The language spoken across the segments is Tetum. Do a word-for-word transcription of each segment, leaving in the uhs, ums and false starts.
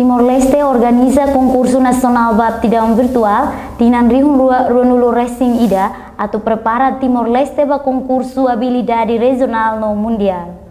Timor-Leste organiza konkursu nasionál ba aptidaun virtuál tinan rihun rua ruanulu resin ida atu prepara Timor-Leste ba konkursu abilidade rejionál no mundiál.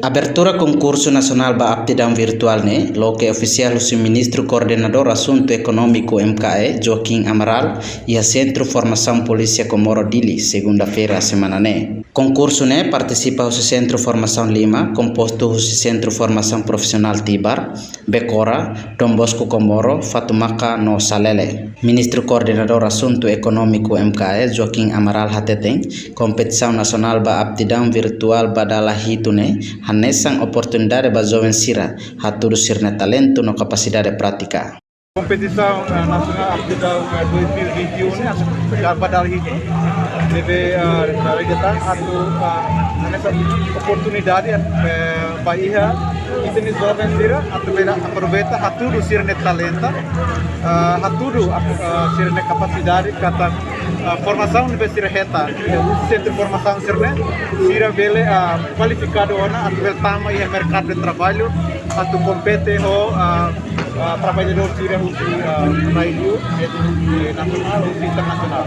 Abertura konkursu nasionál ba aptidaun virtuál ne'e loke ofisiál husi Ministru Koordenadór Asuntu Ekonómiku M K E, Joaquim Amaral, iha Sentru Formasaun Polísia Comoro Dili, segunda-feira semana ne'e. Konkursu ne'e partisipa husi Sentru Formasaun lima, kompostu husi Sentru Formasaun Profisionál Tibar, Becora, Don Bosco Comoro, Fatumaka no Salele. Ministru Koordenadór Asuntu Ekonómiku M K E, Joaquim Amaral hateten, kompetisaun nasionál ba aptidaun virtuál ba dala hitu ne'e hanesan oportunidade ba joven sira hatudu sira-nia talentu no kapasidade prátika. Kompetisaun, eh, nasionál aptidaun, eh, dois mil e vinte e um ne'e, atu ba dala hitu. Ne'ebé, eh, dala hitu atu, eh, hanesan oportunidade, eh, ba iha ita-nia joven sira atu bele aproveita hatudu sira-nia talentu, eh, hatudu, eh, sira-nia kapasidade, katak, eh, formasaun ne'ebé sira hetan iha sentru formasaun sira-ne'e, sira bele, eh, kualifikadu ona atu bele tama iha merkadu de traballu, atu kompete ho, eh, eh, traballadór sira husi, eh, rai-li'ur, eh, nasionál, husi internasionál.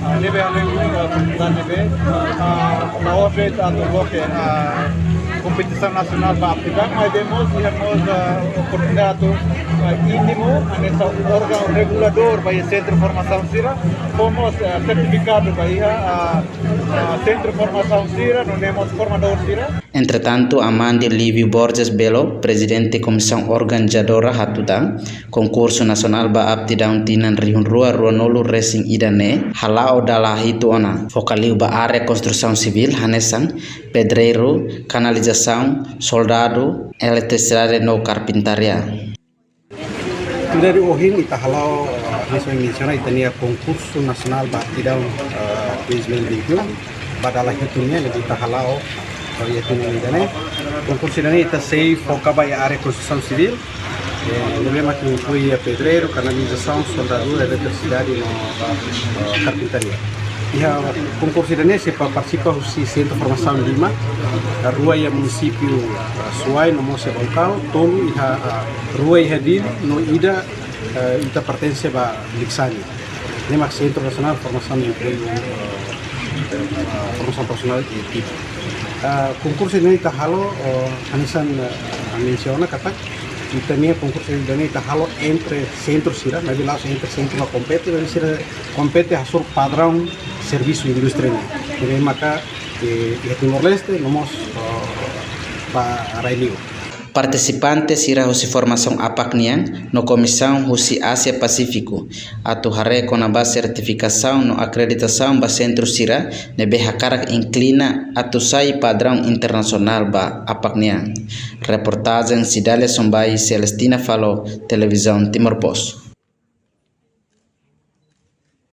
Eh, ne'ebé halo, eh, oportunidade ne'ebé, eh, la'ós de'it atu loke, eh, kompetisaun nasionál ba aptidaun, maibé mós iha mós, eh, oportunidade atu, eh, íntimo, hanesan órgaun reguladór ba iha sentru formasaun sira, fó mós, eh, sertifikadu ba iha, eh, eh, sentru formasaun sira, nune'e mós formadór sira. Entretantu, Amandi Livio Borges Belo, Prezidente Komisaun Organizadora, hatutan, konkursu nasionál ba aptidaun tinan rihun rua ruanulu resin ida ne'e hala'o dala hitu ona, foka liu ba área konstrusaun sivíl hanesan pedreiru, kanalizasaun, soldadu, eletrisidade no karpintaria. Tuda di ohin ita hala'o, eh, hanesan mensiona ita-nia konkursu nasionál ba aptidaun, eh, dois mil e vinte e um, ba dala hitu nian, ne'ebé ita hala'o, eh, iha tinan ida-ne'e. Konkursu ida-ne'e ita sei foka ba iha área konstrusaun sivíl, eh, ne'ebé mak inklui iha pedreiru, kanalizasaun, soldadu, eletrisidade no, eh, karpintaria. Iha konkursu ida-ne'e sei partisipa husi sentru formasaun lima, rua iha munisípiu, eh, Suai no mós iha Baucau, tolu iha, eh, rua iha Dili, no ida, eh, ita pertense ba Liksani. Ne'e mak Sentru Nasionál Formasaun Empregu, eh, eh, Formasaun Profisionál i Tipu. Eh, konkursu ne'e ita halo, eh, hanesan, eh, mensiona katak, ita-nia konkursu ne'e ita halo entre sentru sira, maibé la'ós entre sentru mak kompete, maibé sira kompete hasoru padraun servisu indústria nian. Ne'ebé maka, eh, iha Timor-Leste, no mós, eh, ba rai-li'ur. Partisipante sira husi formasaun APAK nian no komisaun husi Ázia Pasífiku atu haree kona-ba sertifikasaun no akreditasaun ba sentru sira ne'ebé hakarak inklina atu sai padraun internasionál ba APAK nian. Reportajen Cidália Sombai, Celestina Falo, Televizaun Timor Post.